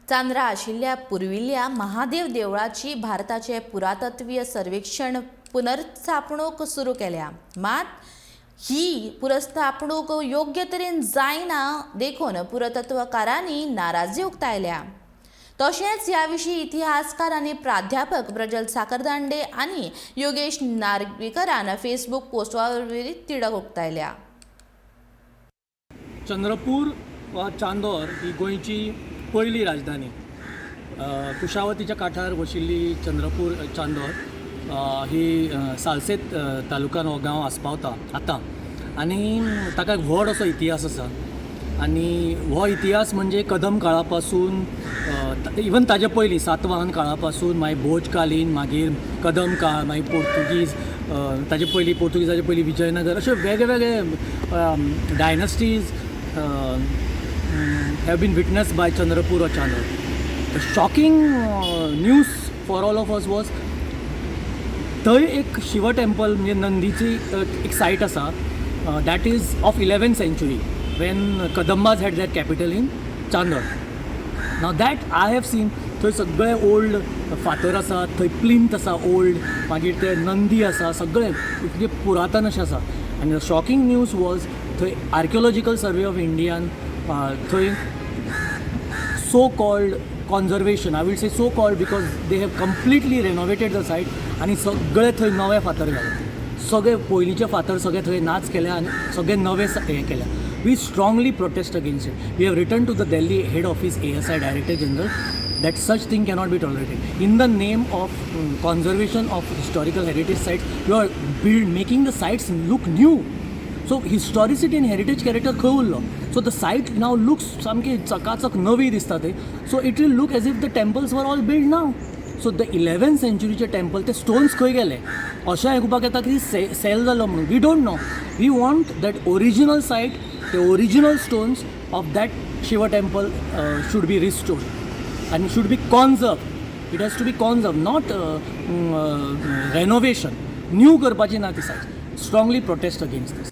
चांदरा आशिल्ल्या पुर्विल्ल्या महादेव देवळाची भारताचे पुरातत्वीय सर्वेक्षण पुनर्स्थापणूक सुरू केल्या. मात ही पुनर्स्थापणूक योग्य तरेन जायना देखून पुरातत्वकारांनी नाराजी उक्तायल्या. तशेंच ह्या विशीं इतिहासकार आनी प्राध्यापक प्रजल साखरदांडे आनी योगेश नार्वेकरान फेसबूक पोस्टा वरवीं तिडक उक्तायल्या. चंद्रपूर वा चांदोर ही गोंयची पयली राजधानी. कुशावतीच्या काठार वशिल्ली चंद्रपूर चांदोर ही सालसेत तालुक्यान हो गांव आस्पावता आतां आनी ताका एक व्हड असो इतिहास आसा. आनी हो इतिहास म्हणजे कदम काळा पासून, इवन ताजे पयलीं सातवाहन काळा पासून, मागीर भोजकालीन, मागीर कदम काळ, मागीर पोर्तुगीज, ताजे पयलीं पोर्तुगीजाचे पयलीं विजयनगर, अशे वेगळे वेगळे dynasties have been witnessed by Chandrapur or Chandor. The shocking news for all of us was थंय एक शिव टेम्पल, म्हणजे नंदीची एक सायट आसा, that is of 11th century, when Kadambas had their capital in Chandor. Now that I have seen, थंय सगळे old फातर आसा, थंय प्लिंथ आसा ओल्ड, मागीर ते नंदी आसा, सगळे इतके पुरातन अशें आसा. आनी शॉकिंग न्यूज वॉज, थंय आर्किओलॉजिकल सर्वे ऑफ इंडियान थंय so called conservation, I will say so called because they have completely renovated the site, आनी सगळे थंय नवे फातर घाले. सगळे पयलींचे फातर सगळे थंय नाच केले आनी सगळे नवे हें केले. We strongly protest against it. We have written to the Delhi head office, ASI, Director General, that such thing cannot be tolerated. In the name of conservation of historical heritage sites, you are making the sites look new. So historicity and heritage character खंय उरलो? So the site now looks सामकी चकाचक नवी दिसता ते. So it will look as if the temples were all built now. So the 11th सेंचुरीचे temple, ते stones खंय गेले? अशें आयकुपाक येता की से सेल जालो म्हणून. We don't know. We want that original site, the original stones of that Shiva temple should be restored and should be conserved. It has to be conserved, not renovation. New करपाची ना ती site. Strongly protest against this.